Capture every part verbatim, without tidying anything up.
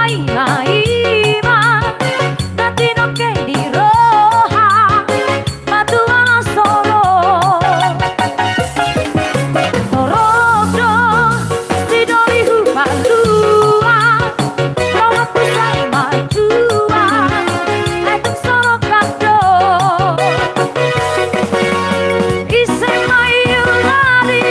Ima, ima, na tinongke di roha, matuala soro. Soro do, sidoli hupalua, rohangku sai matua, ai tung soro do. Ise ma i ulali,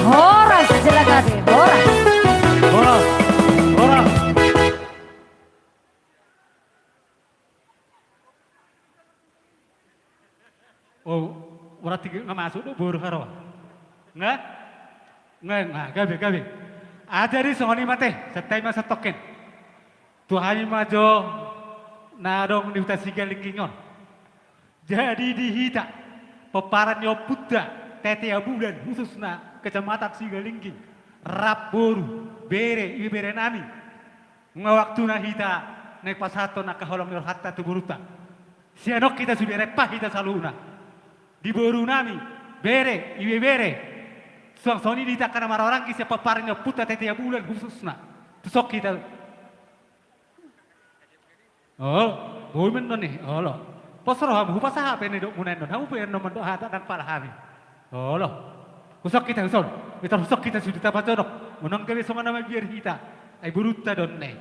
Horas, jala gabe, horas. Horas, horas. Oh, berarti nga masuk do boru haroa. Nga? Nga, nga, gabe, gabe. Ah, jadi songon i ma te, santabi ma satongkin. Tu hami ma jo na adong di huta Sigalingging on. Jadi di hita, pomparan ni ompunta Tete Abulan, khususna Kecamatan Sigalingging, rap boru, bere, ibebere nami. Nga waktuna hita naeng pasahathon angka holong ni rohanta tu borunta. Sian on hita sude rap hita saluhutna. Di boru nami, bere, ibebere. Suang songon i di hita angka na marhahamaranggi sian pomparan ni ompunta Tete Abulan khususna. Tu son hita. Oh, boi ma annon i, olo. Pos roham, hupasahat pe nidokmuna annon, hamu pe annon mandok hata ndang pala hami. Olo. Tu son hita, tu son. Ita tu son hita sude tapajonok. Unang gabe songon na mabiar hita. Ai borunta do on i.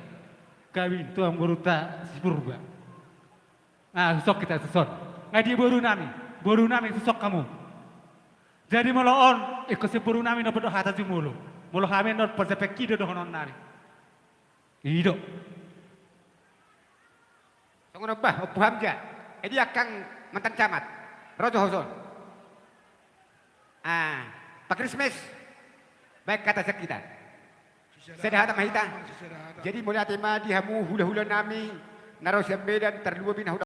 Gabe tu amang borunta si Purba. Ah, tu son hita, tu son. Nga di boru nami. Boru nami tu son hamu. Jadi molo on, ingkon sian boru nami na mandok hata jumolo. Molo hami annon pajapenki do dohonon nami. I do. Songon on bah, Ompu Hamja. Edi angkang mantan camat. Ro jo ho son. Ah, Pak Rismes. Baen hata sian hita. Sada hata ma hita. Jadi mauliate ma di hamu hulahula nami na ro sian Medan, tarlumobi na hu